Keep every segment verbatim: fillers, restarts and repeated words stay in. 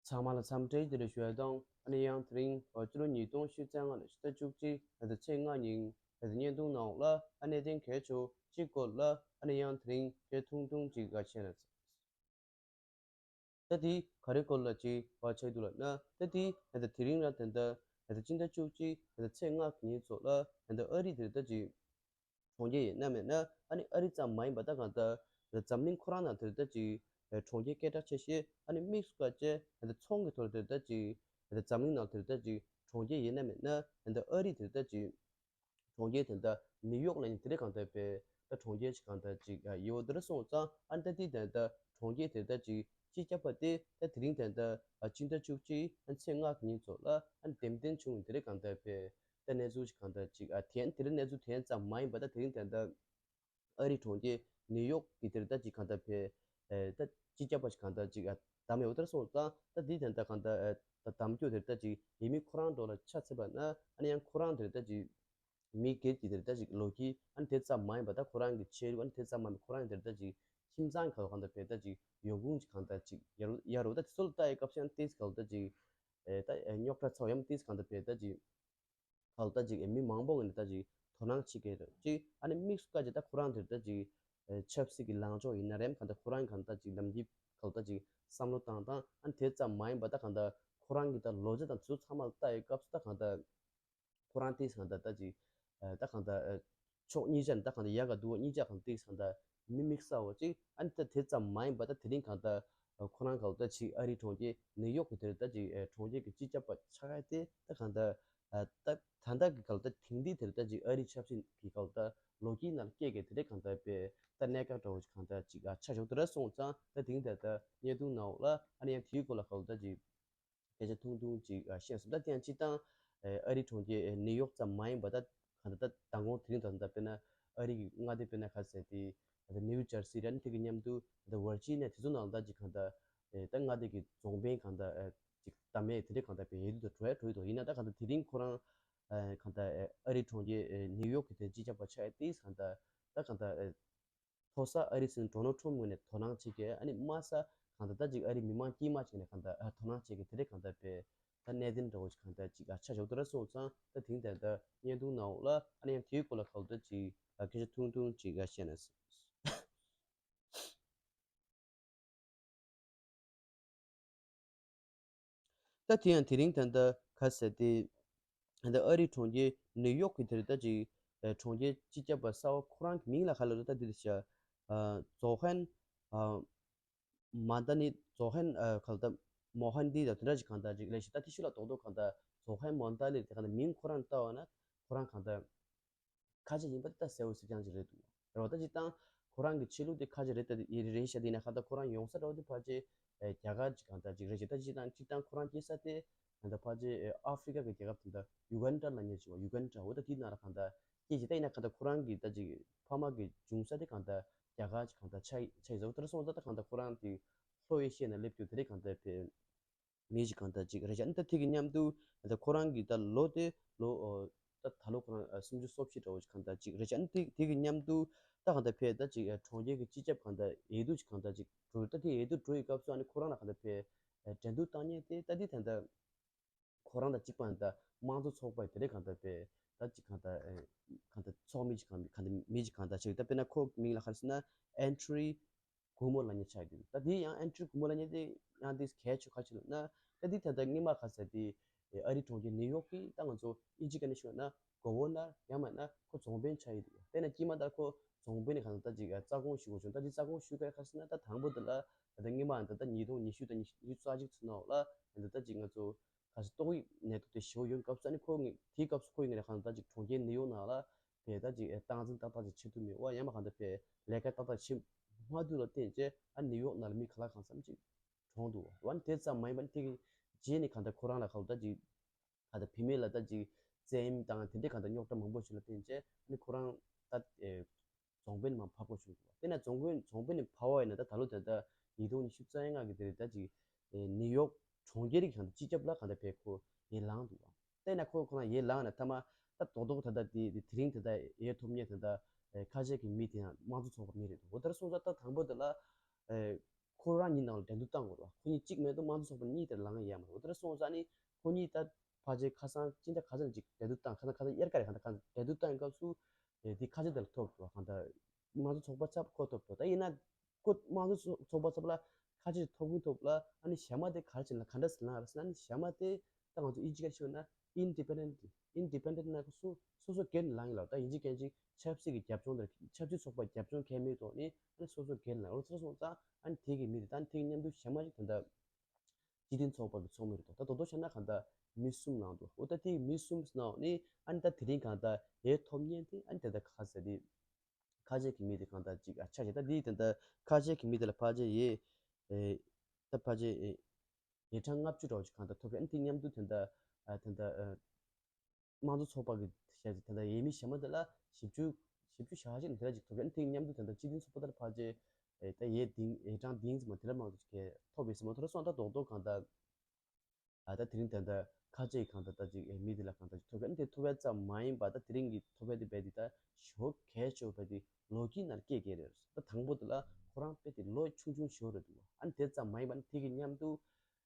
ཚང་མ་ལ་འཚམས་འདྲི་བདེ་ལེགས་ཞུ་ཡ་དང་། ཨ་ནི་ཡང་དེ་རིང་ཕྱི་ལོ་ཉིས་སྟོང་ཉི་ཤུ་རྩ་ལྔ་ལོའི་ཕྱི་ཟླ་བཅུ་གཅིག་ཕྱི་ཟླ་ཚེས་ལྔ་ཉིན་ཕྱི་ཟླ་བརྙན་ཐུང་ནང་ལ་ཨ་གནད་དོན་གལ་ཆེ་བ་གཅིག་སྐོར་ལ་ཨ་ནི་ཡང་དེ་རིང་ཁྱེད་ཐུང་ཐུང་ཅིག་ཨ་བཤད་ན། ད་དེ་ག་རེ་སྐོར་ལ་ཅིག་བ་ཆགས་འདུག་ལབ་ན། ད་དེ་ཕྱི་ཟླ་དེ་རིང་ར་ད་ལྟ་ཕྱི་ཟླ་བཅུ་གཅིག་ཕྱི་ཟླ་ཚེས་ལྔ་གི་ཉིན་ཚོ་ལ་ད་ལྟ་ཨ་རི་དེར་ད་ཅིག་གྲོང་ཁྱེར་ཡིན་ན་མེད་ན། ཨ་ནི་ཨ་རི་ཙམ་མ་ཡིན་པ་ད་གང་ལྟར་འཛམ་གླིང་ཁོ་རང་ནང་དེར་ད་ཅིག་གྲོང་ཁྱེར་སྐད་གྲགས་ཆེ་ཤོས། ཨ་ནི་དམིགས་སུ་བཀར་བྱས་ད་ཚོང་གི་ཐོག་དེར་ད་ཅིག་འཛམ་གླིང་ནང་དེར་ད་ཅིག་གྲོང་ཁྱེར་ཡིན་ན་མེད་ན། ད་ཨ་རི་དེར་ད་ཅིག་གྲོང་ཁྱེར་དེ་ད་ནིའུ་ཡོག་ལ་ཡིན་དེ་རེད། གང་ལྟར་པས་ད་གྲོང་ཁྱེར་ཞིག་གང་ལྟར་ཅིག་ཡོད་དེར་སོང་ཙང་། ཨ་ནི་ད་དེ་ད་ད་གྲོང་ཁྱེར་དེ་ད་ཅིག་སྤྱི་ཁྱབ་པ་དེ་ད་དེ་རིང་དེ་ད་ཕྱི་ཟླ་བཅུ་གཅིག་ཚེས་ལྔ་གི་ཉིན་ཚོ་ལ་ཨ་ནི་འདེམས་ཐོན་བྱུང་དེ་རེད། གང་ལྟར་པས་ད་གནས་ཚུལ་ཞིག་གང་ལྟར་ཅིག་ཨ་དེ་ཡང་དེ་རིང་གནས་ཚུལ་དེ་ཙམ་མ་ཡིན་པ་ད་དེ་རིང་དེ་ད་ཨ་རི་གྲོང་ཁྱེར་ནིའུ་ཡོག་གི་དེར་ད་ཅིག་གང་ལྟར་པས་ད་སྤྱི་ཁྱབ་པ་ཞིག་གང་ལྟར་ཅིག་ཨ་བདམས་ཡོད་དེར་སོང་ཙང་། ད་དེ་དེ་ད་གང་ལྟར་ད་བདམས་རྒྱུ་དེར་ད་ཅིག་ཡིན་མིན་ཁོ་རང་འགྲོ་ལ་ཆ་ཚད་པ་ན། ཨ་ནི་ཡང་ཁོ་རང་དེར་ད་ཅིག་མི་སྒེར་གྱི་དེར་ད་ཅིག་ལོ་རྒྱུས། ཨ་ནི་དེ་ཙམ་མ་ཡིན་པ་ད་ཁོ་རང་གི་ཆས་ལུགས། ཨ་ནི་དེ་ཙམ་མ་ཡིན་པ་ཁོ་རང་གི་དེར་ད་ཅིག་ཁྱིམ་ཚང་གི་གང་ལྟར་པས་ད་ཅིག་ཡོང་ཁུངས་ཅིག་གང་ལྟར་ཅིག་ཡར་ཡར་རོ། ད་དེ་ཚོ་ལ་ལྟ་ཡི་སྐབས་སུ་ཡང་ཏིས་གང་ལྟར་ཅིག་ཨེ་ད་རྙོག་དྲ་ཚ་བ་ཡང་ཏིས་གང་ལྟར་པས་ད་ཅིག་གང་ལྟར་ཅིག་མི་མང་པོ་ངོས་ནས་ད་ཅིག་དོ་སྣང་བྱེད་ཀྱི་རེད་ཅིག་ཨ་ནི་དམིགས་སུ་བཀར་ཅིག་ད་ཁོ་རང་དེར་ད་ཅིག་ཆབ་སྲིད་ཀྱི་ལངས་ཕྱོགས་ཡིན་ན་རེད། གང་ལྟར་ཁོ་རང་གང་ལྟར་ཅིག་ལམ་རྒྱུས་གང་ལྟར་ཅིག་བསམ་བློ་བཏང་སྟངས། ཨ་ནི་དེ་ཙམ་མ་ཡིན་པ་ད་གང་ལྟར་ཁོ་རང་གི་ད་ལོ་རྒྱུས་དང་དེ་ཚོ་ཚང་མ་ལ་ལྟ་ཡི་སྐབས་སུ་ད་གང་ལྟར་ཁོ་རང་ཏིས་གང་ལྟར་ད་ཅིག་ད་གང་ལྟར་ཕྱོགས་གཉིས་ཆ་ནས་ད་གང་ལྟར་ཡག་ག་སྡུག་ག་གཉིས་ཆ་གང་ཏིས་གང་ལྟར་མི་དམིགས་བསལ་བ་ཅིག་ཨ་ནི་ད་དེ་ཙམ་མ་ཡིན་པ་ད་དེ་རིང་གང་ལྟར་ཁོ་རང་གང་ལྟར་ཅིག་ཨ་རིའི་གྲོང་ཁྱེར་ནིའུ་ཡོག་གི་དེར་ད་ཅིག་གྲོང་ཁྱེར་གྱི་སྤྱི་ཁྱབ་པ་ཆགས་ཡ་དེ་ད་གང་ལྟར་ད་ད་ལྟ་གི་གང་ལྟར་དེང་དུས་དེར་ད་ཅིག་ཨ་རིའི་ཆབ་སྲིད་ཀྱི་གང་ལྟར་ལོ་རྒྱུས་ནང་ལ་སྐད་ཀྱི་དེ་རིང་གང་ལྟར་པས་ད་གནད་འགག་འདྲ་བོ་ཞིག་གང་ལྟར་ཅིག་ཆ་བཞག་དེ་ར་སོང་ཙང་། ད་དེང་དེ་ད་བརྙན་ཐུང་ནང་ལ་ཨ་ནི་ཡང་དེའི་སྐོར་ལ་གང་ལྟར་ཅིག་སྐད་ཆ་ཐུང་ཐུང་ཅིག་བཤད་སོང་། ད་དེ་ཡང་སྤྱིར་བཏང་ཨ་རིའི་གྲོང་ཁྱེར་ནིའུ་ཡོག་ཙམ་མ་ཡིན་པ་ད་གང་ལྟར་ད་མདང་དགོང་དེ་རིང་ད་ད་དཔེར་ན་ཨ་རི་གི་མངའ་སྡེ་དཔེར་ན་ག་ཟེར་དེ་ད་ནིའུ་ཇར་སི་ར་ནི་དེ་གི་མཉམ་དུ་ད་ཝར་ཇི་ནི་ཡ་དེ་ཚོ་ནང་ལ་ད་ཅིག་གང་ལྟར་ད་མངའ་སྡེ་གི་རྫོང་དཔོན་གང་ལྟར་ཅིག་ད་མེད་དེ་འདྲ་གང་ལྟར་པའི་ཡིན་དུ་འགྲོ་ཡ་འགྲོ་ཡི་འདུག་ཡིན་ན་ད་གང་ལྟར་དེ་རིང་ཁོ་རང་གང་ལྟར་ཨ་རིའི་གྲོང་ཁྱེར་ནིའུ་ཡོག་གི་དེ་སྤྱི་ཁྱབ་པ་ཆགས་ཡ་དེས་གང་ལྟར་ད་གང་ལྟར་མཐོ་ས་ཨ་རི་སྲིད་འཛིན་ཌོ་ནལ་ཊམ་ངོས་ནས་དོ་སྣང་བྱེད་མཁན། ཨ་ནི་དམའ་ས་གང་ལྟར་ད་ཅིག་ཨ་རིའི་མི་མང་དཀྱུས་མ་ཅིག་ནས་གང་ལྟར་དོ་སྣང་བྱེད་མཁན་དེ་འདྲ་གང་ལྟར་པའི་ད་གནད་དོན་འདྲ་བོ་ཞིག་གང་ལྟར་ཅིག་ཆ་བཞག་དེ་ར་སོང་ཙང་། ད་དེང་དེ་ད་བརྙན་ཐུང་ནང་ལ་ཨ་ནི་ཡང་དེའི་སྐོར་ལ་གང་ལྟར་ཅིག་སྐད་ཆ་ཐུང་ཐུང་ཅིག་བཤད་ན། ད་དེ་ཡང་དེ་རིང་ད་ལྟ་ག་ཟེར་དེ། ད་ལྟ་ཨ་རིའི་གྲོང་ཁྱེར་ནིའུ་ཡོག་གི་དེར་ད་ཅིག་གྲོང་ཁྱེར་སྤྱི་ཁྱབ་པ་གསར་པ་ཁོ་རང་གི་མིང་ལ་ག་ལབ་རེད། ད་འདི་ལ་བཞག་ཛོ་ཧན་མ་ད་ནི་ཛོ་ཧན་ག་ལ་ད་མོ་ཧན་དི་ལ་དེ་འདྲ་ཅིག་གང་ལྟར་ཅིག་ལས་ཤིག་ད་དེ་ཤུ་ལ་རྡོག་རྡོག་གང་ལྟར་ཛོ་ཧན་མོ་ཧན་དི་ལ་དེ་གང་ལྟར་མིང་ཁོ་རང་ལྟ་བ་ན་ཁོ་རང་གང་ལྟར་ཁ་ཆེ་ཡིན་པ་དེ་ད་གསལ་པོ་གསལ་རྐྱང་ཅིག་རེད་འདུག་རེད་བ། ད་སྤྱིར་བཏང་ཁོ་རང་གི་ཆོས་ལུགས་དེ་ཁ་ཆེ་རེད། ད་རེད་ཤག་དེ་ཡིན་ན་གང་ལྟར་ཁོ་རང་ཡོང་ས་འདྲ་བོ་དེ་ཕལ་ཆེར་རྒྱ་གར་གྱི་གང་ལྟར་ཅིག་རེད་ཤག་ད་སྤྱིར་བཏང་སྤྱིར་བཏང་ཁོ་རང་སྐྱེས་ས་དེ་གང་ལྟར་ཕལ་ཆེར་ཨ་ཧྥི་རི་ཀ་གི་རྒྱལ་ཁབ་དེ་འདྲ་ཡུ་གན་ཌ་ལབ་མཁན་ཅིག་བ། ཡུ་གན་ཌ་འོ་ད་དེའི་ནང་ལ་གང་ལྟར་སྐྱེས་ཀྱི། ད་ཡིན་ན་གང་ལྟར་ཁོ་རང་གི་ད་ཅིག་ཕ་མ་གི་འབྱུང་ས་དེ་གང་ལྟར་རྒྱ་གར་གྱི་གང་ལྟར་ཆ་ཡི་ཆ་ཡི་ཟེར་བ་དེ་འདྲ་སོང་ཙང་། ད་གང་ལྟར་ཁོ་རང་དེ་ལྷོ་ཨེ་ཤི་ཡའི་ནང་སླེབས་རྒྱུ་དེ་རེད། གང་ལྟར་བས། མི་ཞིག་གང་ལྟར་ཅིག་རེད་ཤག་ཨ་ནི་ད་དེ་གི་མཉམ་དུ་ད་ཁོ་རང་གི་ད་ལོ་དེ་ལོ་ཨོ་ད་ད་ལོ་ཁོ་རང་ཨ་སུམ་ཅུ་སོ་བཞི་འདྲ་བོ་ཞིག་གང་ལྟར་ཅིག་རེད་ཤག་ཨ་ནི་དེ་དེ་གི་མཉམ་དུ་ད་གང་ལྟར་བས་ད་ཅིག་ཨ་གྲོང་ཁྱེར་གྱི་སྤྱི་ཁྱབ་གང་ལྟར་འོས་བསྡུ་ཞིག་གང་ལྟར་ཅིག་འགྲོ། ད་དེ་འོས་བསྡུ་འགྲོ་ཡི་སྐབས་སུ་ཨ་ནི་ཁོ་རང་ལ་གང་ལྟར་བས་ཨ་འགྲན་བསྡུར་བཏང་མཁན་དེ་ད་དེ་ད་ལྟ་ཁོ་རང་དང་གཅིག་པ་ཡིན་ད་དམངས་གཙོ་ཚོགས་པ་དེ་རེད། གང་ལྟར་བས་ད་ཅིག་གང་ལྟར་ཨ་གང་ལྟར་ཚོགས་མི་ཅིག་གང་གང་ལྟར་མི་ཅིག་གང་ལྟར་ཅིག་ད་དཔེར་ན་ཁོ་མིང་ལ་ག་རེ་ཟེར་ན་ཨན་ཌྲུ་ཀུ་མོ་ལབ་མཁན་ཆགས་ཀྱི་འདུག་ད་དེ་ཡང་ཨན་ཌྲུ་ཀུ་མོ་ལབ་མཁན་དེ་ཡང་དེ་གལ་ཆེ་ཁ་ཆེ་ལབ་ན། ད་དེ་ད་ལྟ་སྔོན་མ་ག་ཟེར་དེ་ཨ་རི་གྲོང་ཁྱེར་ནིའུ་ཡོག་གི་ད་ང་ཚོ་ཨིན་ཇི་སྐད་ནས་ཞུས་ན་གོ་ཝར་ནར་ཡང་མིན་ན་ཁོ་རྫོང་དཔོན་ཆགས་ཡི་འདུག་དཔེར་ན་དཀྱིལ་མ་ལྟར་ཁོ་རྫོང་དཔོན་ནས་གང་ལྟར་ད་ཅིག་རྩ་དགོངས་ཞུ་དགོས་བྱུང་། ད་དེ་རྩ་དགོངས་ཞུ་ག་ག་ཟེར་ན་ད་དང་པོ་དེ་ལ་ད་ལྟ་སྔོན་མ་ད་ལྟ་ཉིས་སྟོང་ཉི་ཤུ་དང་ཉི་ཤུ་རྩ་གཅིག་ཚོ་ནང་ལ་ད་ལྟ་ད་ཅིག་ང་ཚོ་ག་ཟེར་ཏོག་དབྱིབས་ནད་དུག་དེ་ཞེ་པོ་ཡོད་སྐབས་སུ་ཨ་ནི་ཁོ་ངས་དེའི་སྐབས་སུ་ཁོ་ཡིན་ངས་གང་ལྟར་ཅིག་གྲོང་ཁྱེར་ནིའུ་ཡོག་ནང་ལ་བས་ད་ཅིག་སྟངས་འཛིན་ཏག་ཏག་ཅིག་བྱེད་ཐུབ་མེད་པ། ཡང་མ་གང་ལྟར་བས་ལས་ཀ་ཏག་ཏག་བྱེད་མ་ཐུབ་ལ་བརྟེན་བྱས་ཨ་ནིའུ་ཡོག་ནང་ལ་མི་ག་ལ་གང་འཚམ་ཅིག་གྲོངས་འདུག་བ། དེ་ཙམ་མ་ཡིན་པ་ནི་དེ་གི་རྗེས་ནས་གང་ལྟར་ཁོ་རང་ལ་གང་ལྟར་ཅིག་གང་ལྟར་བུད་མེད་ལ་ད་ཅིག་བཙན་གཡེམ་དང་དེ་འདྲའི་གང་ལྟར་རྙོག་དྲ་མང་པོ་ཞིག་ལ་བརྟེན་བྱས་ཨ་ནི་ཁོ་རང་ད་ཨེ་རྫོང་དཔོན་མར་ཕབ་དགོས་བྱུང་འདུག་བ། དེ་ན་རྫོང་དཔོན་རྫོང་དཔོན་ནས་ཕབ་པ་ཡིན་ན་ད་ད་ལོ་དེ་ད་ཉིས་སྟོང་ཉི་ཤུ་རྩ་ལྔ་གི་དེ་རེད། ད་ཅིག་ཨེ་ནིའུ་ཡོག་གྲོང་ཁྱེར་གྱི་གང་ལྟར་སྤྱི་ཁྱབ་ལ་གང་ལྟར་བས་ཁོ་ཡར་ལངས་འདུག་བ། དེ་ན་ཁོ་ཁོ་རང་ཡར་ལངས་ནས་མཐའ་མ་ད་རྡོག་རྡོག་ད་ལྟ་དེ་དེ་དེ་རིང་ད་ལྟ་ཡར་ཐོབ་མཁན་ད་ལྟ་ཨེ་ཁ་ཤས་ཀྱི་མི་དེ་ཡང་དམངས་གཙོ་ཚོགས་པ་མི་རེད་འདུག་འོ་ད་སོང་ཙང་ད་དང་པོ་དེ་ལ་ཨེ་ ཁོ་རང་གཉིས་ནང་ལ་འགྲན་བསྡུར་བཏང་དགོས་རེད་བ། ཁོ་གཉིས་གཅིག་མེད་དུ་དམངས་གཙོ་ཚོགས་པ་གཉིས་དེར་ལངས་ཡ་མ་རེད། འོ་དེ་འདྲ་སོང་ཙང་ནི་ཁོ་གཉིས་ད་ཕལ་ཆེར་ཁ་སང་ཅི་འདྲ་ག་ཚོད་ཅིག་འགྲན་བསྡུར་བཏང་ཁ་སང་ཁ་སང་དབྱར་ཁ་རེད། ག་ད་ག་འགྲན་བསྡུར་བཏང་སྐབས་སུ་དེ་ཁ་ཆེ་དེ་ལ་ཐོབ་འགྲོ་བ། གང་ལྟར་དམངས་གཙོ་ཚོགས་པ་ཚབ་ཁོ་ཐོབ་འགྲོ། ད་ཡིན་ན་ཁོ་དམངས་གཙོ་ཚོགས་པ་ཚབ་ལ་ཁ་ཆེ་ཐོབ་གིན་ཐོབ་ལ། ཨ་ནི་གཞན་མ་དེ་ག་རེ་བྱས་ན་ག་འདྲ་ཟེར་ན་རེད་ཟེར་ན། ཨ་ནི་གཞན་མ་དེ་ད་ང་ཚོ་དབྱིན་ཇི་སྐད་ཤོད་ན་independent independent ན་སོ་སོ་སོ་སྒེར་ནས་ལངས་ཡོད་ལ། ད་ཡིན་གཅིག་མིན་གཅིག་ཆབ་སྲིད་ཀྱི་རྒྱབ་ལྗོངས་དང་ཆབ་སྲིད་ཚོགས་པ་རྒྱབ་ལྗོངས་གང་ཡང་མེད་ཐོག་ནས་ཨ་ནི་སོ་སོ་སྒེར་ནས་ལངས། འོ་དེ་སོང་ཙང་ཨ་ནི་དེ་གི་མི་དེ་ད་ཨ་ནི་དེ་གི་མཉམ་དུ་གཞན་མ་ཞིག་ད་ལྟ་སྤྱི་མཐུན་ཚོགས་པ་གི་ཚོགས་མི་རེད་འདུག་ད་དོ་དོ་བྱས་ན་གང་ལྟར་མི་གསུམ་ལངས་འདུག་འོ་ད་དེ་གི་མི་གསུམ་ནང་ནས་ཨ་ནི་ད་དེ་རིང་གང་ལྟར་ཡར་ཐོབ་མཁན་དེ་ཨ་ནི་ད་ལྟ་ག་ཟེར་དེ། ཁ་ཆེ་གི་མི་དེ་གང་ལྟར་ཅིག་ཨ་ཆ་ཞིག་ད་འདི་དེ་འདྲ་ཁ་ཆེ་གི་མི་དེ་ལ་ཕལ་ཆེར་ཡས་ཨེ་ད་ཕལ་ཆེར་ཨེ་ཡས་གྲངས་ལྔ་བཅུ་འདྲ་བོ་ཅིག་གང་ལྟར་ཐོབ་རེད། ཨ་ནི་དེ་མཉམ་དུ་དེ་འདྲ་ཨ་དེ་འདྲ་ཨ་དམངས་གཙོ་ཚོགས་པ་གི་ཞེས་དེ་འདྲ་ཡས་མི་གཞན་མ་དེ་ལ་བཞི་བཅུ་བཞི་བཅུ་ཞེ་ཅིག་དེ་འདྲ་ཅིག་ཐོབ་རེད། ཨ་ནི་དེ་མཉམ་དུ་དེ་འདྲ་སྤྱི་མཐུན་ཚོགས་པ་དེ་ལ་ཕལ་ཆེར་ཨེ་ད་ཡས་འདི་ཡས་གྲངས་འདི་ཙམ་དེ་འདྲ་མང་པོ་ཅིག་ཐོབ་ཡོད་ས་མ་ཐོབ་རེད་སོང་། ད་རྡོག་རྡོག་གང་ལྟར། ཨ་ད་དེ་རིང་ད་ལྟ་ཁ་ཆེ་གང་ལྟར་ད་ཅིག་ཨེ་མི་དེ་ལ་གང་ལྟར་ཅིག་ཐོབ་པ། ཨ་ནི་དེ་ཐོབ་པ་ཙམ་མ་ཡིན་པ་ད་དེ་རིང་གི་ཐོབ་པ་དེ་རྦད་དེ་ད་ཞེ་པོ་གལ་ཆེ་བ་རྦད་དེ་ལོ་རྒྱུས་ནང་སྐད་རྒྱག་རེད། ད་དང་པོ་དེ་ལ་ཁོ་རང་རྦད་དེ་ལོ་ཆུང་ཆུང་ཞེ་པོ་རེད་འདུག་ཨ་ནི་དེ་ཙམ་མ་ཡིན་པ་ཨ་ནི་དེ་གི་མཉམ་དུ་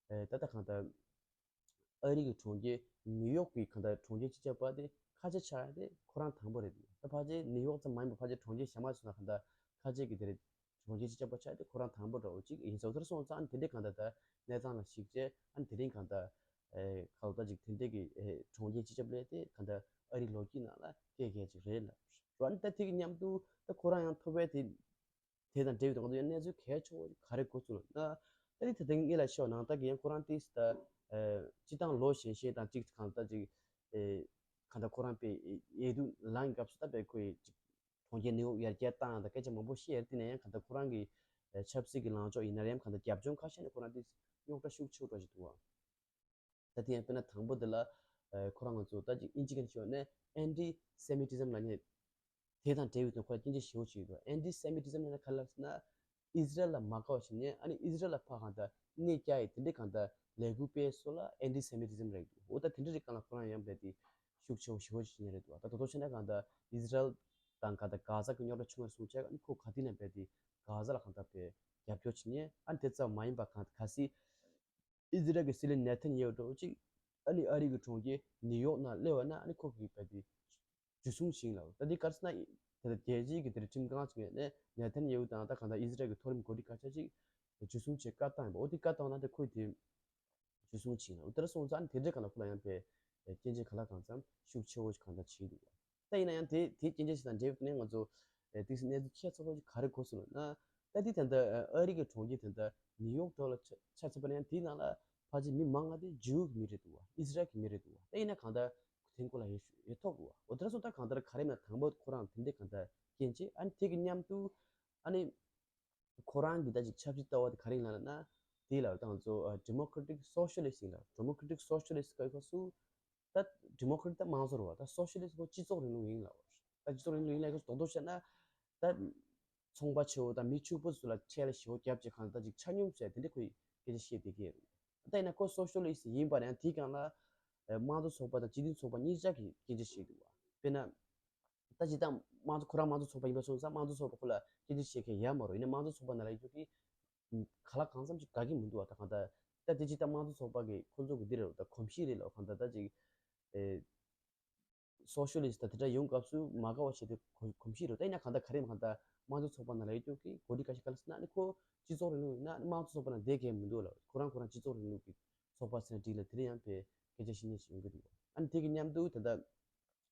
ཨེ་ད་ལྟ་གང་ལྟར་ཨ་རི་གི་གྲོང་ཁྱེར་ནིའུ་ཡོག་གི་གང་ལྟར་གྲོང་ཁྱེར་སྤྱི་ཁྱབ་པ་དེ་ཁ་ཆེ་ཆགས་ཡ་དེ་ཁོ་རང་དང་པོ་རེད་འདུག་ད་ཕལ་ཆེར་ནིའུ་ཡོག་ཙམ་མ་ཡིན་པ་ཕལ་ཆེར་གྲོང་ཁྱེར་གཞན་མ་སོང་ན་གང་ལྟར་ཁ་ཆེ་གི་དེ་རེད། གྲོང་ཁྱེར་སྤྱི་ཁྱབ་པ་ཆགས་ཏེ་ཁོ་རང་དང་པོ་འདྲ་བོ་ཅིག་ཡིན་ས་རེད་སོང་ཙང་དེ་འདྲའི་གང་ལྟར་ད་གནས་སྟངས་ལ་གཞིགས་བྱས་ཨ་ནི་དེ་རིང་གང་ལྟར་ཨེ་གང་ལྟར་ཅིག་དེ་འདྲའི་གི་ཨེ་གྲོང་ཁྱེར་སྤྱི་ཁྱབ་སླེབས་ཏེ་གང་ལྟར་ཨ་རིའི་ལོ་རྒྱུས་ནང་ལ་སྐད་རྒྱག་ཅིག་རེད་ལ། ཨ་ནི་ད་དེ་གི་མཉམ་དུ་ད་ཁོ་རང་ཡང་ཐོབ་པའི་དེ་དེ་དང་འབྲེལ་བའི་ང་ཚོ་ཡང་གནས་ཚུལ་གལ་ཆེ་བོ་ག་རེ་གོ་ཚུལ་ལ་ན། ད་ནི་དེ་དང་ངེད་ལ་ཤོད་ནང་ལྟར་གི་ཡང་ཁོ་རང་ཏིས་ད་ཨེ་སྤྱི་བཏང་ལོ་གཞན་གཞན་དང་ཅིག་གང་ལྟར་ཅིག་ཨེ་གང་ལྟར་ཁོ་རང་པའི་ཡས་དུ་ལངས་སྐབས་སུ་ད་པའི་ཁོའི་ཅིག་གྲོང་ཁྱེར་ནིའུ་ཡོག་ཡར་རྒྱས་བཏང་ཡང་དང་སྐད་ཆ་མང་པོ་བཤད་ཡ་དེ་ནས་ཡང་གང་ལྟར་ཁོ་རང་གི་ཆབ་སྲིད་ཀྱི་ལངས་ཕྱོགས་ཡིན་ན་ཡང་གང་ལྟར་རྒྱབ་ལྗོངས་ཁ་ཤས་ནས་ཁོ་རང་དེ་རྙོག་དྲ་ཤུགས་ཆེ་བོ་འདྲ་ཞིག་འདུག་བ། ད་དེ་ཡང་དཔེར་ན་དང་པོ་དེ་ལ་ཁོ་རང་ང་ཚོ་ད་ཅིག་ཨིན་ཇི་སྐད་ནས་ཤོད་ནས་anti Semitism ལབ་མཁན་དེ་དང་འབྲེལ་བའི་དོན་ཁོ་ལ་སྐྱོན་བརྗོད་ཞེ་པོ་ཅིག་འདུག anti Semitism ལབ་ན་ག་རེ་ལབ་ཟེར་ན། ཨི་ཟི་རལ་ལ་མ་དགའ་བ་བྱས་ནས་ཨ་ནི་ཨི་ཟི་རལ་ལ་ཕར་གང་ལྟར་གནོད་རྒྱག་ཡས་དེ་འདྲའི་གང་ལྟར་ལས་འགུལ་སྤེལ་སོགས་ལ་anti Semitism རེད་འདུག་འོ་ད་དེ་འདྲ་རིགས་སྒང་ལ་ཁོ་རང་ཡང་རྦད་དེ་ཤུགས་ཆེ་བོ་ཞེ་པོ་ཅིག་བྱེད་མཁན་རེད་འདུག་ད་དོ་དོ་བྱས་ན་གང་ལྟར་ཨི་ཟི་རལ་དང་གང་ལྟར་གྷ་ཟ་གི་རྙོག་དྲ་བྱུང་བ་སོང་བྱས་ཨ་ནི་ཁོ་ག་དུས་ནས་རྦད་དེ་གྷ་ཟ་ལ་གང་ལྟར་རྦད་རྒྱབ་སྐྱོར་བྱེད་མཁན། ཨ་ནི་དེ་ཙམ་མ་ཡིན་པ་གང་གལ་སྲིད་ཨི་ཟི་རལ་གྱི་སྲིད་བློན་ནེ་ཐན་ཡེ་ཧུ་འདྲ་བོ་ཅིག་ཨ་ནི་ཨ་རི་གི་གྲོང་ཁྱེར་ནིའུ་ཡོག་ནང་སླེབས་པ་ན་ཨ་ནི་ཁོ་གིས་རྦད་དེ་འཇུ་བཟུང་བྱེད་ཡིན་ལབ། ད་འདི་ག་རེ་ཟེར་ན་དེ་ལྟར་རྒྱལ་སྤྱིའི་གི་དེ་འདྲ་ཁྲིམས་ཁང་ཅིག་ནས་ནེ་ཐན་ཡེ་ཧུ་དང་ད་གང་ལྟར་ཨི་ཟི་རལ་གྱི་མཐོ་རིམ་འགོ་ཁྲིད་ཁ་ཤས་ཅིག་འཇུ་བཟུང་བྱེད་བཀའ་བཏང་ཡིན་པ། འོ་དེ་བཀའ་བཏང་ན་དེ་ཁོས་དེ་འཇུ་བཟུང་བྱེད་ཡིན་ལབ། དེ་འདྲ་སོང་ཙང་དེ་འདྲའི་གང་ལ་ཁོ་ལ་ཡང་དཔེ་སྐྱོན་བརྗོད་ག་ལ་གང་འཚམ་ཤུགས་ཆེ་བོ་ཞིག་གང་ལྟར་བྱེད་འདུག་ད་ཡིན་ན་ཡང་དེ་དེ་སྐྱོན་བརྗོད་ཞིག་དང་འབྲེལ་བའི་ནས་ང་ཚོ་ཨེ་ཏིག་ཙམ་གནས་ཚུལ་ཁྱད་མཚར་པོ་ཞིག་ག་རེ་གོ་སོང་ལབ་ན། ད་དེ་ད་ལྟ་ཨ་རི་གི་གྲོང་ཁྱེར་དེ་ད་ནིའུ་ཡོག་འདྲ་བོ་ལ་ཆ་ཆ་མཚོན་པ་ན་ཡང་དེའི་ནང་ལ་ཕལ་ཆེར་མི་མང་ང་དེ་ཇིའུ་གི་མི་རེད་འདུག་བ། ཨི་ཟི་རལ་གི་མི་རེད་འདུག་བ། ད་ཡིན་ན་གང་ལྟར་དེ་སྐོར་ལ་ཡོད་ཡོད་ཐོག་གི་བ། འོ་དེ་འདྲ་སོང་ད་གང་ལྟར་ག་རེ་ཡིན་ན་དང་པོ་ཁོ་རང་དེ་འདྲའི་གང་ལྟར་སྐྱོན་བརྗོད། ཨ་ནི་དེ་གི་མཉམ་དུ་ཨ་ནི་ཁོ་རང་གི་ད་ཅིག་ཆབ་སྲིད་ལྟ་བ་དེ་ག་རེ་ཡིན་ལབ་ན། དེ་ལ་ད་ང་ཚོ་democratic socialist ཡིན་ལ། democratic socialist ག་ཡོད་སུ་ད་democratic ད་དམངས་གཙོ་རེད་བ། ད་socialist ཁོ་སྤྱི་ཚོགས་རིང་ལུགས་ཡིན་ལ། ད་སྤྱི་ཚོགས་རིང་ལུགས་ཡིན་ལ་ཁོ་རྡོག་རྡོག་བཤད་ན་ད་ཚོང་པ་ཆེ་བོ་དང་མི་ཕྱུག་པོ་ཚོ་ལ་ཁྲལ་ཞེ་བོ་བརྒྱབ་བྱས་གང་ལྟར་ཅིག་ཆ་སྙོམས་བྱས་དེ་འདྲ་ཁོས་སྐད་ཆ་བཤད་བསྡད་ཀྱི་རེད། ད་ཡིན་ན་ཁོ་socialist ཡིན་པ་ཡང་དེའི་སྒང་ལ་དམངས་གཙོ་ཚོགས་པ་དང་སྤྱི་མཐུན་ཚོགས་པ་གཉིས་ཆ་གིས་སྐད་ཆ་བཤད་འདུག་བ། དཔེར་ན། ད་སྤྱིར་བཏང་དམངས་གཙོ་ཁོ་རང་དམངས་གཙོ་ཚོགས་པ་ཡིན་པ་སོང་ཙང་དམངས་གཙོ་ཚོགས་པ་ཁོ་ལ་སྐད་ཆ་བཤད་མཁན་ཡོད་མ་རེད། ཡིན་ནའི་དམངས་གཙོ་ཚོགས་པ་ནང་ལ་ཡོད་རྒྱུ་གི་ག་ལ་གང་འཚམ་ཞིག་དགའ་གི་མི་འདུག་བ། ད་གང་ལྟར་ད་དེ་སྤྱིར་བཏང་དམངས་གཙོ་ཚོགས་པ་གི་ཁོ་ཚོ་གི་འདི་རེད་ལ། ད་གོམས་གཤིས་རེད་ལ། གང་ལྟར་ད་ཅིག་ཨེ་socialist ད་དེ་འདྲ་ཡོང་སྐབས་སུ་མ་དགའ་བ་བྱེད་དེ་གོ་གོམས་གཤིས་རེད། ད་ཡིན་ན་གང་ལྟར་ག་རེ་ཡིན་གང་ལྟར་དམངས་གཙོ་ཚོགས་པ་ནང་ལ་ཡོད་རྒྱུ་གི་འགོ་ཁྲིད་ཁ་ཤས་ག་ལ་ཟེར་ན་ནི་ཁོ་སྤྱི་ཚོགས་རིང་ལུགས་ཡིན་ན་ནི་དམངས་གཙོ་ཚོགས་པ་ནང་བསྡད་མཁན་མི་འདུག་ལ། ཁོ་རང་ཁོ་རང་སྤྱི་ཚོགས་རིང་ལུགས་ཀྱི་ཚོགས་པ་ཟེར་ན་འགྲིག་ལ། དེ་རིང་ཡང་དཔེ་སྐད་ཆ་བཤད་མཁན་ཞིག་ཡོང་གི་འདུག་ཨ་ནི་དེ་གི་མཉམ་དུ་ད་ལྟ་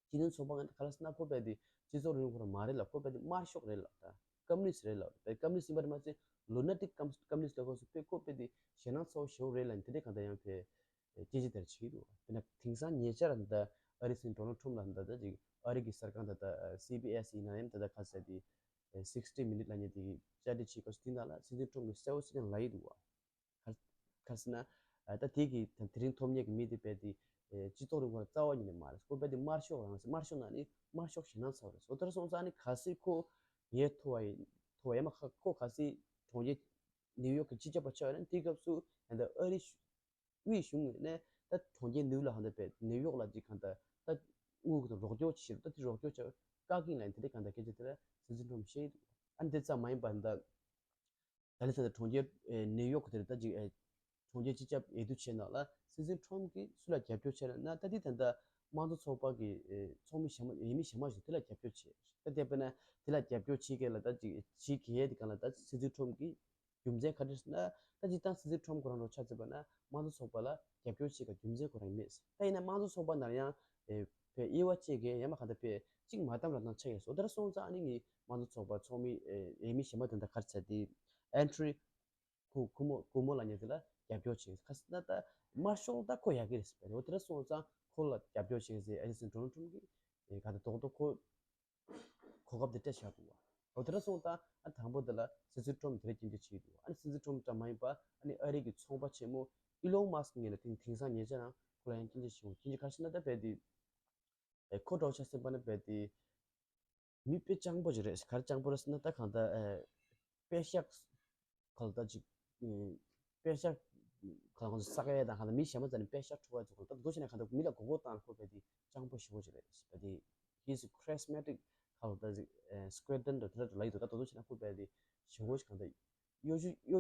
སྤྱི་མཐུན་ཚོགས་པ་ང་ཚོ་ག་ལ་ཟེར་ན་ཁོ་རྦད་དེ་སྤྱི་ཚོགས་རིང་ལུགས་ཁོ་རང་མ་རེད་ལ། ཁོ་རྦད་དེ་དམར་ཤོག་རེད་ལ། ད་ཀམ་མུ་ནིསྟ་རེད་ལ། རྦད་ཀམ་མུ་ནིསྟ་ཡིན་པ་རེད་མ་ཚད་ལུ་ན་ཊིག་ཀམ་ཀམ་མུ་ནིསྟ་ལ་ཁོ་ཚོ་དཔེ་ཁོ་རྦད་དེ་ཞེད་སྣང་ཚ་བོ་ཞེ་པོ་རེད་ལ། དེ་འདྲའི་གང་ལྟར་ཡང་དཔེ་སྐད་ཆ་དེར་བྱེད་ཀྱི་འདུག་དཔེར་ན་དེང་སང་ཉེ་ཆར་ད་ལྟ་ཨ་རིའི་སྲིད་འཛིན་ཌོ་ནལ་ཊམ་ལ་ད་ལྟ་ཅིག་ཨ་རི་གི་གསར་ཁང་ད་ལྟ་སི་བི་ཨེས་ཡིན་ན་ཡང་ད་ལྟ་ག་ཟེར་དེ་sixty minute ལབ་མཁན་དེ་གི་བཅར་འདྲི་བྱེད་སྐབས་སུ་དེ་ནང་ལ་སྲིད་འཛིན་ཊམ་གྱིས་གསལ་པོ་གཅིག་ཀྱང་ལབ་ཡི་འདུག་བ། ག་ག་རེ་ཟེར་ན། ཨ་ད་དེ་གི་ད་དེ་རིང་ཐོབ་མཁན་གྱི་མི་དེ་རྦད་དེ་ཨེ་སྤྱི་ཚོགས་རིང་ལུགས་ལ་རྩ་བ་ཉིད་ནས་མ་རེད། ཁོ་རྦད་དེ་དམར་ཤོག་རང་རེད། དམར་ཤོག་ནང་ནས་དམར་ཤོག་ཞེད་སྣང་ཚ་བོ་རེད། འོ་དེ་འདྲ་སོང་ཙང་ནི་གལ་སྲིད་ཁོ་ཡར་ཐོབ་པ་ཡིན་ཐོབ་པ་ཡིན་ན་ཁོ་གལ་སྲིད་གྲོང་ཁྱེར་ནིའུ་ཡོག་གི་སྤྱི་ཁྱབ་པ་ཆགས་ཡོད་ན་དེའི་སྐབས་སུ་ད་ལྟ་ཨ་རི་དབུས་གཞུང་ནས་ད་གྲོང་ཁྱེར་ནིའུ་ལ་ཧ་ད་རྦད་ནིའུ་ཡོག་ལ་ཅིག་གང་ལྟར་ད་དངུལ་གྱི་རོགས་སྐྱོར་བྱེད་ད་དེ་རོགས་སྐྱོར་བྱ་བཀག་གི་ཡིན་ལབ་དེ་འདྲའི་གང་ལྟར་སྐད་ཆ་དེ་ལ་སྲིད་འཛིན་ཊམ་བཤད་ཡི་འདུག་ཨ་ནི་དེ་ཙམ་མ་ཡིན་པ་ད་ ད་ལི་ད་ལྟ་གྲོང་ཁྱེར་ཨེ་ནིའུ་ཡོག་དེར་ད་ཅིག་ཨེ་གྲོང་ཁྱེར་སྤྱི་ཁྱབ་འོས་བསྡུ་བྱས་ནང་ལ་སྲིད་འཛིན་ཁྲོམ་གྱིས་སུ་ལ་རྒྱབ་སྐྱོར་བྱས་ན་ན། ད་འདི་ད་ལྟ་དམངས་གཙོ་ཚོགས་པ་གི་ཨེ་ཚོགས་མི་གཞན་མ་འོས་མི་གཞན་མ་ཞིག་དེ་ལ་རྒྱབ་སྐྱོར་བྱས། ད་དེ་དཔེར་ན་དེ་ལ་རྒྱབ་སྐྱོར་བྱེད་མཁན་ལ་ད་ཅིག་བྱེད་མཁན་དེ་གང་ལ་ད་སྲིད་འཛིན་ཁྲོམ་གྱིས་རྒྱུ་མཚན་ག་རེ་ཟེར་ན། ད་སྤྱིར་བཏང་སྲིད་འཛིན་ཁྲོམ་ཁོ་རང་རང་ཆ་མཚོན་པ་ན་དམངས་གཙོ་ཚོགས་པ་ལ་རྒྱབ་སྐྱོར་བྱེད་མཁན་རྒྱུ་མཚན་ཁོ་རང་མེད། ད་ཡིན་ན་དམངས་གཙོ་ཚོགས་པ་ནང་ཡང་ཨེ་བའི་དབྱེ་བ་བཅད་མཁན་ཡང་མ་གང་ལྟར་བའི་གཅིག་མ་བདམས་ར་བདམས་ཆགས་ཡོད་སོ། དེ་འདྲ་སོང་ཙང་ཨ་ནི་ངས་དམངས་གཙོ་ཚོགས་པ་ཚོགས་མི་ཨེ་འོས་མི་གཞན་མ་དེ་འདྲ་ག་རེ་ཟེར་དེ་ཨན་ཌྲུ་ཁུ་ཁུ་མོ་ཁུ་མོ་ལབ་མཁན་དེ་ལ་རྒྱབ་སྐྱོར་བྱེད། ཁ་སང་ད་དམར་ཤོག་ད་ཁོ་ཡག་གི་རེད་ཟེར་བས། འོ་དེ་འདྲ་སོང་ཙང་ཁོ་ལ་རྒྱབ་སྐྱོར་བྱེད་ཟེར་ཨེ་ལི་སན་ཌོ་ནལ་ཊམ་གྱིས་ཨེ་ག་ད་རྡོག་རྡོག་ཁོ། གོ་སྐབས་དེ་སྤྲད་བཞག་འདུག་བ། འོ་དེ་འདྲ་སོང་ཙང་ཨ་དང་པོ་དེ་ལ་སྲིད་འཛིན་ཁྲོམ་དེ་འདྲ་སྐྱོན་བརྗོད་བྱེད་ཀྱི་འདུག་བ། ཨ་ནི་སྲིད་འཛིན་ཁྲོམ་ཙམ་མ་ཡིན་པ་ཨ་ནི་ཨ་རི་གི་ཚོང་པ་ཆེན་མོ་ཨི་ལོན་མཱ་སི་ཀི་ངོས་ལ་དེང་དེང་སང་ཉེ་ཆར་རང་ཁོ་ལ་ཡང་སྐྱོན་བརྗོད་བྱེད་འོང་། སྐྱོན་བརྗོད་ག་རེ་ཟེར་ན་ད་རྦད་དེ་ཨེ་ཁོ་འདྲ་བོ་ཆ་སྲིད་པ་ན་རྦད་དེ་མི་དཔེ་སྤྱང་པོ་ཅིག་རེད། ག་རེ་སྤྱང་པོ་རེད་ཟེར་ན་ད་གང་ལྟར་ཨེ་པད་ཤག་ག་ལ་ད་ཅིག་ཨེ་པད་ཤག་ག་ལ་ཁོང་ཚོ་ས་ག་ཡ་དང་ག་ལ་མི་གཞན་པ་ཚོ་ནི་པད་ཤག་འཁྲུ་བ་ཚོ་ག་ལ་ད་འདུག་བྱས་ན་ག་ལ་མི་ལ་མགོ་སྐོར་བཏང་ཁོ་རྦད་དེ་སྤྱང་པོ་ཞེ་པོ་ཅིག་རེད། རྦད་དེ་he's charismatic ག་ལ་ད་ཅིག་ཨེ་སྐུ་མདུན་འདྲ་དེ་འདྲ་ལ་ཡོད་འདུག་ད་འདུག་བྱས་ན་ཁོ་རྦད་དེ་ཞེ་པོ་ཅིག་གང་ལྟར་གཡོ་ཅུ་གཡོ་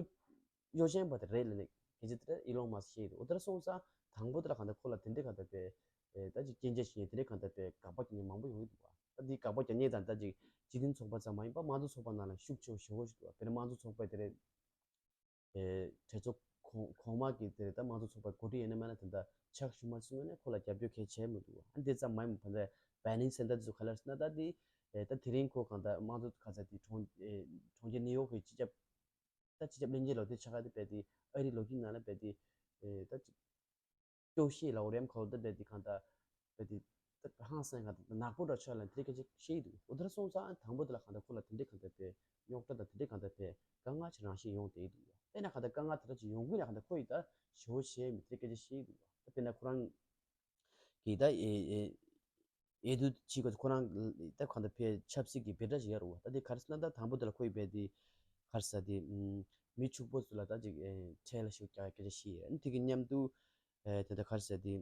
གཡོ་ཅན་པ་དེ་རེད་ལབ་ནས་སྐད་ཆ་དེ་འདྲ་ཨི་ལོན་མཱ་སི་ཀི་བཤད་ཡོད་འདུག་འོ་དེ་འདྲ་སོང་ཙང་དང་པོ་དེ་ལ་གང་ལྟར་ཁོ་ལ་དེ་འདྲའི་གང་ལྟར་པའི་ཨེ་ད་ཅིག་སྐྱོན་བརྗོད་བྱེད་མཁན་དེ་འདྲའི་གང་ལྟར་པའི་དགག་པ་རྒྱག་མཁན་མང་པོ་ཡོང་གི་འདུག་བ། ད་འདི་དགག་པ་རྒྱག་མཁན་དང་ད་ཅིག་སྤྱི་མཐུན་ཚོགས་པ་ཙམ་མ་ཡིན་པ་དམངས་གཙོ་ཚོགས་པ་ནང་ལ་ཤུགས་ཆེ་བ་ཞེ་པོ་ཞིག་འདུག་བ། དཔེར་ན་དམངས་གཙོ་ཚོགས་པ་དེ་རེད། ཨེ་གྲོས་ཚོགས་གོང་གོང་མ་གི་དེ་རེད། ད་དམངས་གཙོ་ཚོགས་པ་འགོ་ཁྲིད་ཡིན་ན་མིན་ན་དེ་འདྲ་ཆགས་ཞུ་མ་སོང་ན་ཁོ་ལ་རྒྱབ་སྐྱོར་གལ་ཆེ་མི་འདུག་བ། ཨ་འདི་ཙམ་མ་ཡིན་པ་ད་ལྟ་བར་ནི་སན་ཌར་སི་ཚོ་ག་ལ་ཟེར་ན་ད་འདི་ཨེ་ད་དེ་རིང་ཁོ་གང་ལྟར་དམངས་གཙོ་ག་ས་དེ་གྲོང་ཨེ་གྲོང་ཁྱེར་ནིའུ་ཡོག་གི་སྤྱི་ཁྱབ་ད་སྤྱི་ཁྱབ་ལྷན་རྒྱས་ལོ་དེ་ཆགས་ཀ་དེ་རྦད་དེ་ཨ་རི་ལོ་རྒྱུས་ནང་ལ་རྦད་དེ་ཨེ་ད་ཅིག་སྐྱོ་ཤས་ལའོ་རེམ་ཁོ་ད་རྦད་དེ་གང་ལྟར་རྦད་དེ་ད་ཧང་སང་གང་ལྟར་ནག་པོ་འདྲ་ཆགས་ལ་དེ་འདྲ་སྐད་ཆ་བཤད་ཀྱི་འདུག་འོ་དེ་འདྲ་སོང་ཙང་དང་པོ་དེ་ལ་གང་ལྟར་ཁོ་ལ་དེ་འདྲའི་གང་ལྟར་པའི་རྙོག་དྲ་དང་དེ་འདྲའི་གང་ལྟར་པའི་དཀའ་ངལ་ཅིག་རང་བཞིན་ཡོང་བསྡད་ཀྱི་འདུག་དཔེར་ན་གང་ལྟར་དཀའ་ངལ་དེ་འདྲ་ཅིག་ཡོང་དུས་ན་གང་ལྟར་ཁོ་ཡིས་ད་ཞེ་པོ་བྱས་མི་དེ་འདྲའི་སྐད་ཆ་བཤད་ཀྱི་འདུག་ད་དཔེར་ན་ཁོ་རང་གིས་ད་ཨེ་ཨེ་ཨེ་འདུ་བྱེད་དགོས། ཁོ་རང་ད་གང་ལྟར་ཕའི་ཆབ་སྲིད་ཀྱི་འབོད་སྒྲ་ཞིག་ཡོད་རེད་བ། ད་དེ་ག་རེ་ཟེར་ན་ད་དང་པོ་དེ་ལ་ཁོ་ཡི་བས་དེ་ག་རེ་ཟེར་དེ་མི་ཕྱུག་པོ་ཚོ་ལ་ད་ཅིག་ཁྲལ་ཞིག་རྒྱག་སྐད་ཆ་བཤད་ཡོད། དེ་གི་མཉམ་དུ་ཨེ་དེ་ད་ག་རེ་ཟེར་དེ་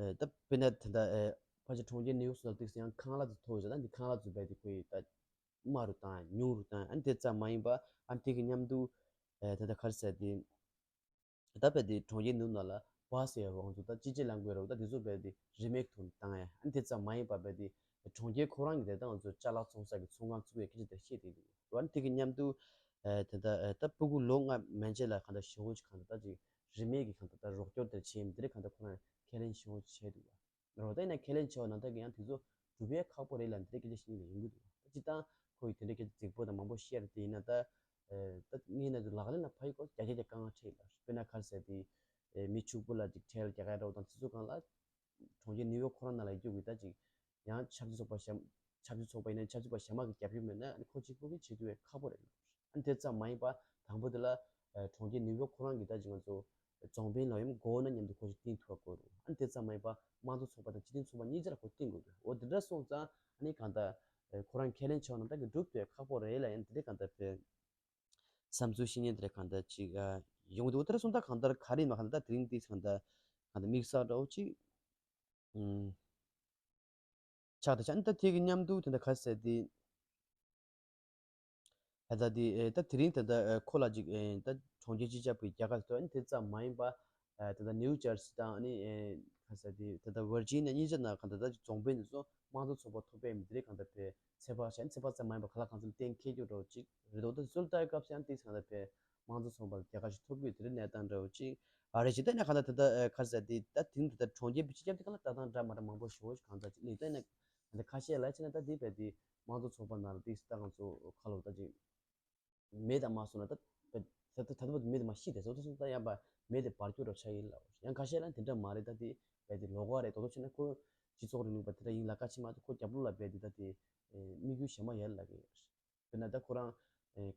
ཨེ་ད་དཔེར་ན་དེ་ད་ཨེ་ཕལ་ཆེར་གྲོང་ཁྱེར་ནིའུ་ཡོག་སོགས་ལ་ཏོག་ཙམ་ཡང་ཁང་གླ་ཚོ་མཐོ་བ་ཞིག་ད་འདི་ཁང་གླ་ཚོ་བས་དེ་ཁོ་ཡི་ད་དམའ་རུ་བཏང་ཉུང་རུ་བཏང་ཨ་ནི་དེ་ཙམ་མ་ཡིན་པ་ཨ་ནི་དེ་གི་མཉམ་དུ་ཨེ་དེ་ད་ག་རེ་ཟེར་དེ། ད་བས་དེ་གྲོང་ཁྱེར་ནུབ་ན་ལ་བ་ཟེར་ཡ་རོགས་ཚོ་ད་ཅི་ཅི་ལང་དགོས་རོགས་ད་དེ་ཚོ་བས་དེ་རི་མེག་ཐུག་བཏང་ཡ། ཨ་ནི་དེ་ཙམ་མ་ཡིན་པ་བས་དེ་གྲོང་ཁྱེར་ཁོ་རང་གི་དེ་ད་ང་ཚོ་ཅ་ལག་བཙོང་ས་གི་ཚོང་ཁང་བཙུགས་ཡ་སྐད་ཆ་དེ་བཤད་དེ་འདུག་ཨ་ནི་དེ་གི་མཉམ་དུ་ཨ་དེ་ད་ཨ་ད་སྤུ་གུ་ལོ་ལྔ་མན་ཆད་ལ་གང་ལྟར་ཞེ་པོ་ཅིག་གང་ལྟར་ད་ཅིག་རི་མེག་གི་གང་ལྟར་ད་རོགས་སྐྱོར་དེ་བྱེད་མི་དེ་རིགས་གང་ལྟར་ཁོ་རང་ཁས་ལེན་ཞེ་པོ་ཅིག་བྱས་འདུག་ཨ། རོ་ད་ཡིན་ན་ཁས་ལེན་བྱས་པ་ནང་ལྟར་གྱི་ཡང་དེ་ཚོ་སྒྲུབ་ཡས་ཁག་པོ་རེད་ལབ་འདི་འདྲའི་སྐད་ཆ་བཤད་ནས་ཡོང་གི་འདུག་ད་སྤྱིར་བཏང་ཁོ་ཡི་དེ་འདྲའི་སྐད་ཆ་རྫིག་པོ་དང་མང་པོ་བཤད་རེད། དེ་ཡིན་ན་ད་ཨེ་ད་ངས་ན་ཚོ་ལག་ལེན་ལ་ཕ་ཡི་སྐོར་རྒྱ་སྐད་ཀྱི་དཀའ་ངལ་འཕྲད་ལ་དཔེར་ན་ག་རེ་ཟེར་དེ་ཨེ་མི་ཕྱུག་པོ་ལ་ཅིག་ཁྲལ་རྒྱག་ཡ་འདྲ་བོ་དང་དེ་ཚོ་གང་ལ་གྲོང་ཁྱེར་ནིའུ་ཡོག་ཁོ་རང་ནང་ལ་ཡོད་རྒྱུ་གི་ད་ཅིག་ཡང་ཆབ་སྲིད་ཚོགས་པ་གཞན་ཆབ་སྲིད་ཚོགས་པ་ཡིན་ན་ཆབ་སྲིད་པ་གཞན་མ་གི་རྒྱབ་སྐྱོར་མེད་ན་ཨ་ནི་ཁོ་གཅིག་པུ་གིས་བྱེད་ཐུབ་ཡ་ཁག་པོ་རེད། ཨ་ནི་དེ་ཙམ་མ་ཡིན་པ་དང་པོ་དེ་ལ་ཨེ་གྲོང་ཁྱེར་ནིའུ་ཡོག་ཁོ་རང་གི་ད་ཅིག་ང་ཚོ་རྫོང་དཔོན་ལ་ཡང་གོ་ན་མཉམ་དུ་ཁོ་ཞིག་བསྟེན་ཐུབ་པ་དགོས་རུང་ཨ་ནི་དེ་ཙམ་མ་ཡིན་པ་དམངས་གཙོ་ཚོགས་པ་དང་སྤྱི་མཐུན་ཚོགས་པ་གཉིས་ཆ་ལ་ཁོ་བསྟེན་དགོས་འདུག་འོ་དེ་འདྲ་སོང་ཙང་ཨ་ནི་གང་ལྟར་ཁོ་རང་ཁས་ལེན་བྱས་པ་ནང་ལྟར་གྱི་སྒྲུབ་ཐུབ་ཡ་ཁག་པོ་རེད་ལ་ཡང་དེ་འདྲ་གང་ལྟར་བས་བསམ་ཚུལ་བཤད་མཁན་དེ་འདྲ་གང་ལྟར་ཅིག་ཡོང་འདུག་དེ་འདྲ་སོང་ཙང་གང་ལྟར་ག་རེ་མ་གང་ལྟར་དེ་རིང་འདི་གང་ལྟར་གང་ལྟར་དམིགས་བསལ་འདྲ་བོ་ཅིག་ཆགས་ཏེ་ཆགས་ནི་ད་དེ་གི་མཉམ་དུ་དེ་འདྲ་ག་ཟེར་དེ། ད་ལྟ་དེ་ཨེ་ད་དེ་རིང་ད་ལྟ་ཨེ་ཁོ་ལ་ཅིག་ཨེ་ད་གྲོང་ཁྱེར་སྤྱི་ཁྱབ་ཀྱི་རྒྱལ་ཁ་ཐོབ་ཨ་ནི་དེ་ཙམ་མ་ཡིན་པ་ཨེ་ད་ལྟ་ནིའུ་ཇར་སི་དང་ཨ་ནི་ཨེ་ག་ཟེར་དེ་ད་ལྟ་ཝར་ཇི་ནི་ཡ་གཉིས་ཆ་ནང་གང་ལྟར་ད་ཅིག་རྫོང་དཔོན་དེ་ཚོ་དམངས་གཙོ་ཚོགས་པ་ཐོབ་པའི་མི་དེ་རིགས་གང་ལྟར་པའི་ཚོད་དཔག་བྱས་ཚོད་དཔག་ཙམ་མ་ཡིན་པ་ག་ལ་གང་འཚམ་གཏན་འཁེལ་རྒྱུ་འདྲ་བོ་ཅིག་རེད་འདུག་ད་སུལ་ཏཱའི་སྐབས་སུ་ཡང་ཏིག་གང་ལྟར་པའི་དམངས་གཙོ་ཚོགས་པ་ལ་རྒྱལ་ཁ་ཞིག་ཐོབ་དགོས་དེ་རིགས་གནས་སྟངས་འདྲ་བོ་ཅིག་ཨ་རེ་ཅིག་ད་ནས་གང་ལྟར་ད་ལྟ་ཨེ་ག་ཟེར་དེ་ད་དེང་ད་ལྟ་གྲོང་ཁྱེར་པའི་སྤྱི་ཁྱབ་དེ་གང་ལ་ལྟ་སྟངས་འདྲ་མ་འདྲ་མང་པོ་ཞེ་པོ་ཞིག་གང་ལྟར་ཅིག་ལས་ད་ནས་ད་ལྟ་ཁ་ཤས་ལ་བྱས་ན་ད་དེ་བས་དེ་དམངས་གཙོ་ཚོགས་པ་ནང་ལ་ཏིག་ད་ང་ཚོ་ཁ་ལོ་ད་ཅིག་མེད་དང་མ་སོང་ན་ད་ད་ད་ད་ད་མེད་དང་མ་ཤི་དེ་སོ་ད་སོང་ད་ཡང་པ་མེད་དེ་བར་སྐྱོད་རོགས་ཆགས་ཡིན་ལ། ཡང་ཁ་ཤས་ལ་དེ་འདྲ་མ་རེད། ད་དེ་བས་དེ་ལོག་ག་རེད། དོ་དོ་བྱས་ན་ཁོ་སྤྱི་ཚོགས་རིང་ལུགས་པ་དེ་འདྲ་ཡིན་ལ་ཁ་ཕྱི་མ་དེ་ཁོ་རྒྱབ་ལོགས་ལ་བས་དེ་ད་དེ་དམིགས་ཡུལ་གཞན་མ་ཡར་ལ་གི་ཡོད་རེད། དཔེར་ན་ད་ཁོ་རང་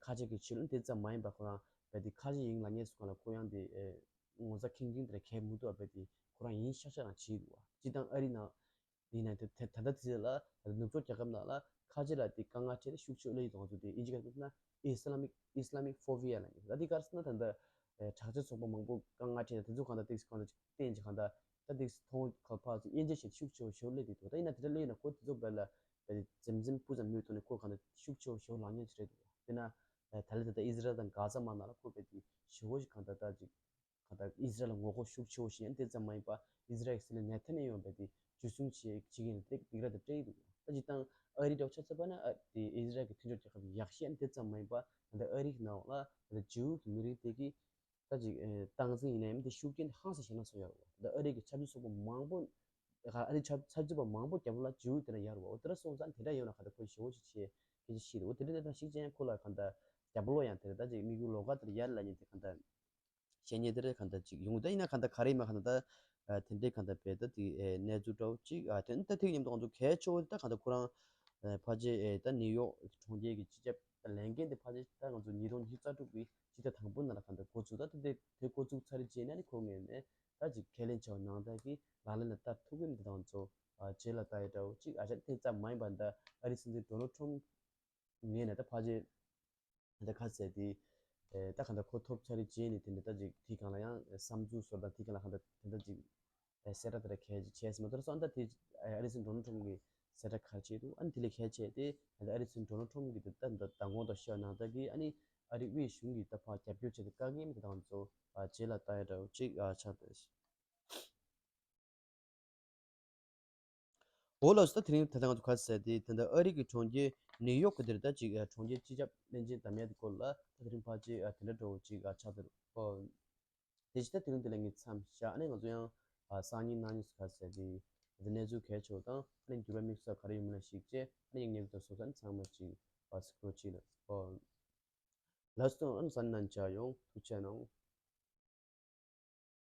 ཁ་ཆེ་གི་ཆེད་ལ་དེ་ཙམ་མ་ཡིན་པ་ཁོ་རང་བས་དེ་ཁ་ཆེ་ཡིན་ལ་ངས་སུ་གང་ལ་ཁོ་ཡང་དེ་ངོ་ཚ་ཁེངས་ཁེངས་དེ་འདྲ་གས་མུ་ཏོ་བས་དེ་ཁོ་རང་ཡིན་ཤག་ཤག་རང་བྱེད་འདུག་བ། སྤྱི་བཏང་ཨ་རི་ནང་ཡིན་ན་དེ་དེ་ད་ལྟ་དེ་ལ་ནུབ་ཕྱོགས་རྒྱལ་ཁབ་ནང་ལ་ཁ་ཆེ་ལ་དེ་དཀའ་ངལ་འཕྲད་ཤུགས་ཆེ་ལ་ཡིན་དང་ཚོ་དེ་ཨིན་ཇི་སྐད་ཐོག་ན་Islamic Islamophobia་ལ་ཡིན། ད་དེ་ག་རེ་ཟེར་ན་ད་ལྟ་དྲག་ཆས་ཚོགས་པ་མང་པོ་དཀའ་ངལ་འཕྲད་ན་དེ་ཚོ་གང་ལྟར་ཏིག་གང་ལྟར་བསྟན་གྱི་གང་ལྟར་ད་ཏིག་མཐོང་ཁ་ཕར་ཚོ་དབྱེ་འབྱེད་བྱེད་ཤུགས་ཆེ་བ་ཞོར་ལས་དེ་འདུག་ད་ཡིན་ན་དེ་འདྲ་ལས་ཡིན་ན་ཁོ་དེ་ཚོ་བས་ལ་བས་དེ་འཛེམ་འཛེམ་སྤུ་ཙམ་མེད་ཐོག་ནས་ཁོ་གང་ལྟར་ཤུགས་ཆེ་བ་ཞོར་ལངས་མཁན་ཅིག་རེད་འདུག་དཔེར་ན་ད་ལྟ་ད་ལྟ་ཨི་ཟི་རལ་དང་གྷ་ཟ་མ་ནང་ལ་ཁོ་བས་དེ་ཞེ་པོ་ཞིག་གང་ལྟར་ད་ཅིག་གང་ལྟར་ཨི་ཟི་རལ་ལ་ངོ་རྒོལ་ཤུགས་ཆེ་བོ་ཞིག་ཡང་དེ་ཙམ་མ་ཡིན་པ་ཨི་ཟི་རལ་གྱི་སྲིད་བློན་ནེ་ཐན་ཡ་ཧུ་བས་དེ་འཇུ་བཟུང་བྱེད་བྱེད་ཀྱི་ཡིན་དེ་སྡིགས་ར་དེ་སྤྲད་ཀྱི་འདུག་ད་ཅིག་དང་ཨ་རི་འདྲ་བོ་ཆ་མཚོན་པ་ན་ཨ་དེ་ཨི་ཟི་རལ་གྱི་མཐུན་ཕྱོགས་རྒྱལ་ཁབ་ཡག་ཤོས་ཡང་དེ་ཙམ་མ་ཡིན་པ་ད་ལྟ་ཨ་རི་གི་ནང་ལ་ད་ལྟ་ཇིའུ་གི་མི་རིགས་དེ་གི་ད་ཅིག་ཨེ་སྟངས་འཛིན་ཡིན་ན་ཡང་དེ་ཤུགས་རྐྱེན་དེ་ཧང་སང་ཞེ་དྲག་སོང་ཡོད་རེད་བ། ད་ཨ་རི་གི་ཆབ་སྲིད་ཚོགས་པ་མང་པོ་ཨ་རི་ཆབ་ཆབ་སྲིད་པ་མང་པོ་རྒྱབ་ལ་ཇིའུ་དེ་འདྲ་ཡོད་རེད་བ། འོ་དེ་འདྲ་སོང་ཙང་དེ་འདྲ་ཡོད་ན་ག་ད་ཁོ་ཞེ་པོ་ཞིག་བྱེད་སྐད་ཆ་བཤད་འདུག་འོ་དེ་འདྲ་དེ་འདྲ་ཞིག་ཅན་ཁོ་ལ་ག་ད་རྒྱབ་ལོགས་ཡང་དེ་འདྲ་ད་ཅིག་དམིགས་ཡུལ་ལོགས་ཀ་དེ་འདྲ་ཡར་ལ་ཉིན་དེ་ག་ད་བཤད་ཉེས་དེ་འདྲ་ག་ད་ཅིག་ཡོང་ད་ཡིན་ན་ག་ད་ག་རེ་མ་ག་ད་ད་དེ་འདྲའི་ག་ད་བས་ད་དེ་གནས་ཚུལ་འདྲ་བོ་ཅིག་ཨ་དེ་ད་དེ་མཉམ་དུ་ང་ཚོ་གལ་ཆེ་བོ་ད་ག་ད་ཁོ་རང་ཕལ་ཆེར་ད་ནིའུ་ཡོག་གྲོང་ཁྱེར་གྱི་སྤྱི་ཁྱབ་ད་ལས་འགན་དེ་ཕལ་ཆེར་ད་ང་ཚོ་ཉིས་སྟོང་ཉི་ཤུ་རྩ་དྲུག་གི་སྤྱི་ཟླ་དང་པོ་ནང་ལ་གང་ལྟར་འགོ་ཚུགས། ད་དེ་དེ་འགོ་ཚུགས་ཚར་རྗེས་ནས་ནི་ཁོ་ངོས་ནས་ད་ཅིག་ཁས་ལེན་བྱས་པ་ནང་ལྟར་གྱི་ལག་ལེན་ལ་བསྟར་ཐུབ་ཀྱི་མི་འདུག་དང་ཚོ་རྗེས་ལ་ལྟ་ཡ་འདྲ་བོ་ཅིག་ཨ་ཅག་དེ་ཙམ་མ་ཡིན་པ་འདྲ་ཨ་རིའི་སྲིད་འཛིན་ཌོ་ནལ་ཊམ་ངོས་ནས་ད་ཕལ་ཆེར་ད་ཁ་གསལ་དེ་ད་གང་ལྟར་ཁོ་ཐོབ་ཚར་རྗེས་ནས་དེ་འདྲ་ད་ཅིག་དེ་གང་ལ་ཡང་བསམ་ཚུལ་བཟོ་དང་དེ་གང་ལ་གང་ལྟར་དེ་འདྲ་ཅིག་ཨེ་གསལ་བསྒྲགས་དེ་འདྲ་གལ་ཆེ་བྱས་མ་གཏོགས་སོང་ད་དེ་ཨ་རིའི་སྲིད་འཛིན་ཌོ་ནལ་ཊམ་གྱི་གསལ་བསྒྲགས་གལ་ཆེ་འདུག་ཨ་ནི་དེ་ལས་གལ་ཆེ་དེ་ཨ་རིའི་སྲིད་འཛིན་ཌོ་ནལ་ཊམ་གྱི་དེ་ལྟ་མདའ་མདང་དགོང་དང་བཤད་ནང་ལྟར་གྱི་ཨ་ནི་ཨ་རི་དབུས་གཞུང་གི་ད་ཕར་རྒྱབ་སྐྱོར་བྱེད་དུ་བཀག་གི་མི་དེ་དང་ཚོ་རྗེས་ལ་ལྟ་ཡ་འདྲ་བོ་ཅིག་ཨ་ཆགས་འདུག་འོ་ལགས་སོ། ད་དེ་རིང་ད་ལྟ་ང་ཚོ་ག་ཟེར་དེ་ད་ལྟ་ཨ་རི་གི་གྲོང་ཁྱེར་ནིའུ་ཡོག་གི་དེར་ད་ཅིག་གྲོང་ཁྱེར་སྤྱི་ཁྱབ་བློན་ཆེན་འདེམས་ཡ་དེ་སྐོར་ལ་ད་དེ་རིང་ཕལ་ཆེར་དེ་འདྲ་འདྲ་བོ་ཅིག་ཆགས་འདུག་ཨོ། དེ་བཞིན་ད་དེ་རིང་དེ་ལ་ངས་མཚམས་བཞག་ཨ་ནི་ང་ཚོ་ཡང་སང་ཉིན་གནངས་ཉིན་ག་ཟེར་དེ་ད་ལྟ་གནས་ཚུལ་གལ་ཆེ་བོ་དང་ཨ་ནི་འགྱུར་བ་དམིགས་བསལ་ག་རེ་ཡོད་མེད་ལ་གཞིགས་བྱས་ཨ་ནི་ཡང་ཉེ་བའི་དུས་སོ་སོ་ཨ་ནི་ཚང་མ་ཅིག་སྐོར་ཅིག་ལ་ཨོ། ལགས་སོ། ཨ་ནི་གཟའ་ཉི་མ་མཇལ་ཡོང་། ཐུགས་རྗེ་གནང་།